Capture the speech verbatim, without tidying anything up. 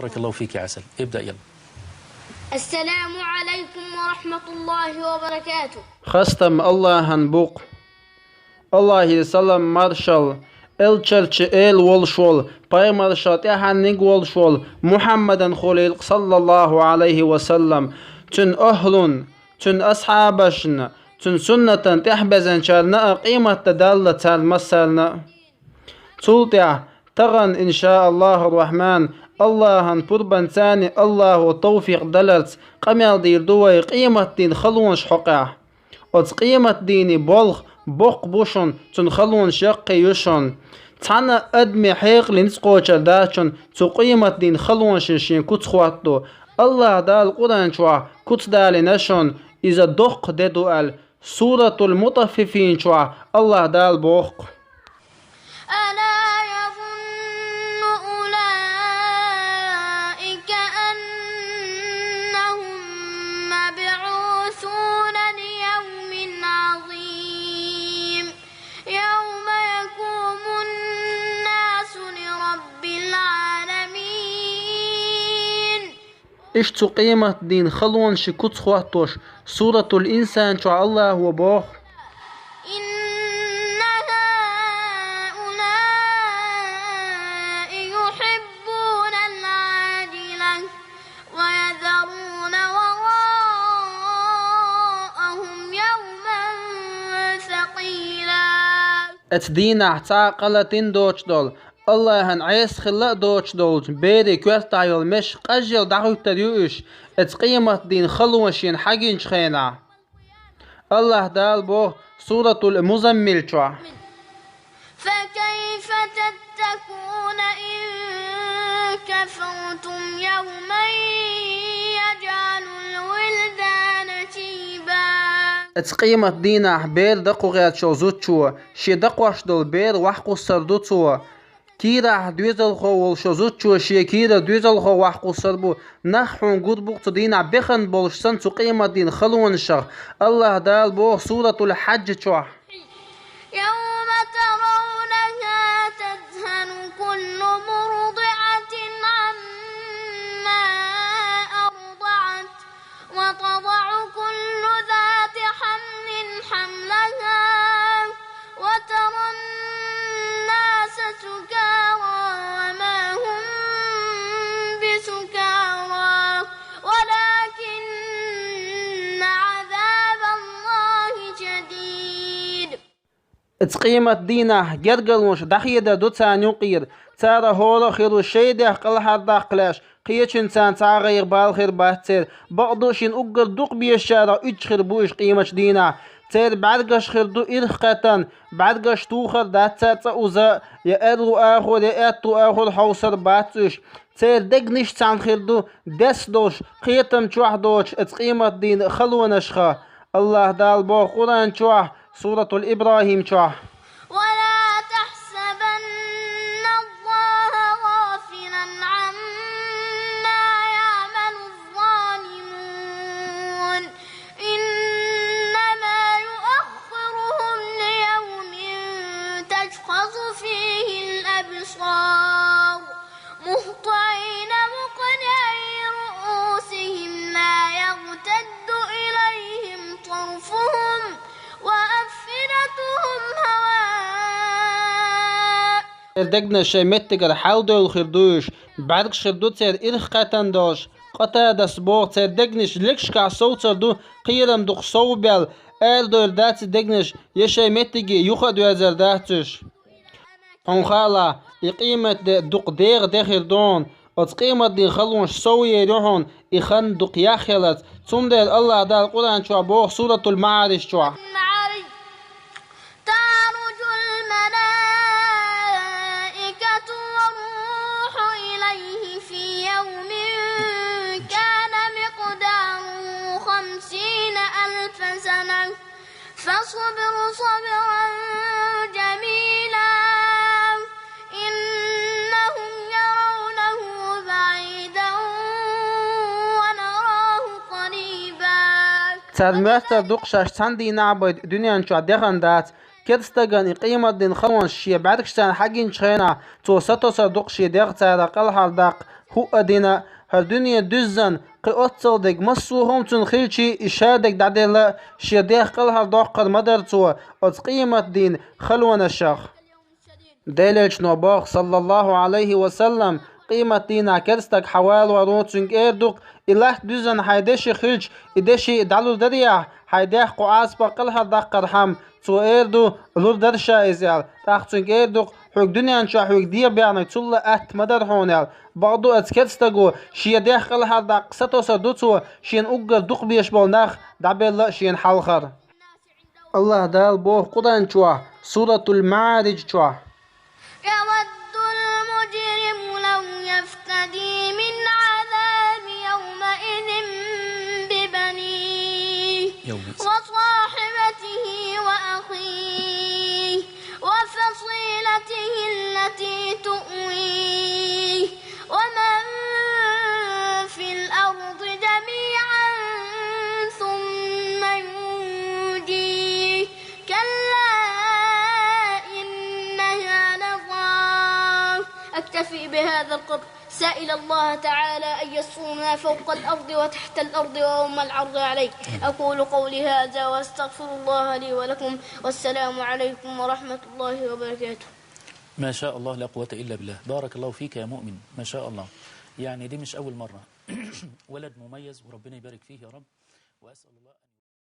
بارك الله فيك يا عسل، ابدأ يلا. السلام عليكم ورحمة الله وبركاته. Хастам Аллахьан бу-кх. Аллахьера салам-маршалла, элчарча эла волуш волу, пайхамаршал тӀаьхьенниг волуш волу Мухьаммадан хуьлийла-кх, саллаллаху Ӏалайхи ва саллам, цуьнан ахӀлун, цуьнан асхьабашна, цуьнан суннатан тӀаьхьабезначарна а, къематде далла царна массарна а. Цул тӀаьхьа тахана, иншааллаху рахьман, Аллахьан пурбанца а, Аллахьо тавфикъ даларца къамел дийр ду вай къематдийнан халонаш хьокъехь. Оцу къематдийнан болх боккха бу шуна, цуьнан халонаш яккхий ю шуна. Цхьана а адаман хьекъале ницкъ кхочур дац шуна цу къематдийнан халонашна шен куц хӀоттадо. Аллахь Дала Къуръан чохь куц далийна шуна, иза доккха де ду аьлла. Суратул-МутӀаффифин чохь Аллахь Дала боху-кх: ألا يظن أولئك أنهم مبعوثون ليوم عظيم يوم يقوم الناس لرب العالمين Иштта цу къематдийнан халонашна куц хӀоттош, Суратул-Инсан чохь Аллахьо боху: إن هؤلاء يحبون العاجلة ويذرون وراءهم يوما ثقيلا. Оцу дийнахь цхьа а къа латийна доцуш долу, Аллахьан Ӏеса хилла а доцуш долчу берийн коьртахь йолу меш къажъелла дӀахӀуьттур ю уьш, оцу къематдийнан халонаш шена хьагинчу хенахь. Аллахь Дала боху Суратул-Музаммил чохь: فكيف تتقون إن كفرتم يوما يجعل الولدان شيبا. Оцу къематдийнахь бер дакхо гӀерташ йолу зудчо шен дакхош долу бер охьакхуссур ду цо. Кийрахь доьзалхо волуш йолу зудчо шен кийрара доьзалхо охьакхуссур бу. Нах хьуна гур бу-кх цу дийнахь бехана болуш санна цу къематдийнан халонашах. Аллахь Дала боху Суратул-Хьаджа чохь: يوم ترونها تذهل كل مرضعة عما أرضعت وتضع كل ذات حمل حملها وترى الناس سكارى وما هم بسكارى ولكن عذاب الله شديد. Оцу къематдийнахь гергарлонаш дӀахедар ду царна юкъера. Цара хӀора а хир ву шайн дегӀ кӀалхьардаккха кхаьш, кхечуьнца цхьа а гӀайгӀа-бала хир бац церан. Бакъду, шена уггар дукха безачарах уьдуш хир бу уьш къематдийнахь. Церан бӀаьргаш хир ду ирх кхетта, бӀаьргаш тухур дац цара цкъа уза, я аьрру агӀор, я аьтту агӀор хьовсур бац уьш. Церан дегнаш цхьаьна хир ду дес долуш, кхетам чохь доцуш оцу къематдийнан халонашха. Аллахь Дала боху Къуръан чохь, Суратул-ИбрахӀим чохь: ولا تحسبن الله غافلا عما يعمل الظالمون إنما يؤخرهم ليوم تشخص فيه الأبصار مهطعين مقنعي رءوسهم لا يرتد إليهم طرفهم وأفئدتهم هواء. Церан дегнаш шайн меттигара хьалдевлла хир ду уьш, бӀаьргаш хир ду церан ирх кхетта долуш. Къатадас боху, церан дегнаш легашкахь совцур ду, кхерам дукха совбаьлла, арадевр дац и дегнаш, я шайн меттиге юха а доьрзур дац уьш. Хьуна хаалахь, и къематде дукха дегӀан де хир ду хьуна, оцу къематдийнан халонаш совъер ю хьуна, и хан дукха яхъяларца. Цундела Аллахь Дала Къуръан чохь боху Суратул-МаӀариж чохь: تعرج الملائكة والروح إليه في يوم كان مقداره خمسين ألف سنة فاصبر صبرا جميلا إنهم يرونه بعيدا ونراه قريبا. Цара моьттур ду-кх шаьш цхьана дийнахь бен дуьнен чохь дехна дац. Керстагана и къематдийнан халонаш шен бӀаьргаш царна хьагинчу хенахь, цо сатосур ду-кх шен дегӀ царах кӀалхьардаккха, хӀуъа дина, хӀара дуьне дуьззина, кхы оццал дерг массо а хӀума цунна хилча, и ша дерг дӀаделла, шен дегӀ кӀалхардаккхар ма дара цо оцу къематдийнан халонашах. Делан элчано боху, саллаллаху Ӏалайхи ва саллам, къематдийнахь керста стаг хьавалор ву, цуьнга эр ду-кх: и латта дуьззина хьайн деши хилча, и деши дӀалур дарий ахь, хьайн дегӀ кху Ӏазапах кӀалхардаккхархьама? Цо эр ду: лур дара ша иза, аьлла. ТӀаккха цуьнга эр ду-кх: хьоьга дуьнен чохь хьоьга дегӀ баьхнарг цул а атта ма дара хьуна, аьлла. Бакъду, оцу керста стаго шен дегӀ кӀалхардаккха сатосур ду цо, шена уггар дукхабезаш болу нах дӀабелла а шена хьалхара. АллахӀ Дала боху Къуръан чохь, Суратул МаӀариж чохь: يود المجرم لو يفتدي من عذاب يومئذ ببنيه يومئذ. وصاحبته وأخيه وفصيلته التي تؤويه ومن في الأرض جميعا ثم ينجيه كلا إنها لظى. أكتفي بهذا القدر سائلا الله تعالى أن يسترنا فوق الأرض وتحت الأرض ويوم العرض عليه. أقول قولي هذا وأستغفر الله لي ولكم. والسلام عليكم ورحمة الله وبركاته. ما شاء الله، لا قوة إلا بالله. بارك الله فيك يا مؤمن، ما شاء الله. يعني دي مش أول مرة. ولد مميز وربنا يبارك فيه يا رب. وأسأل الله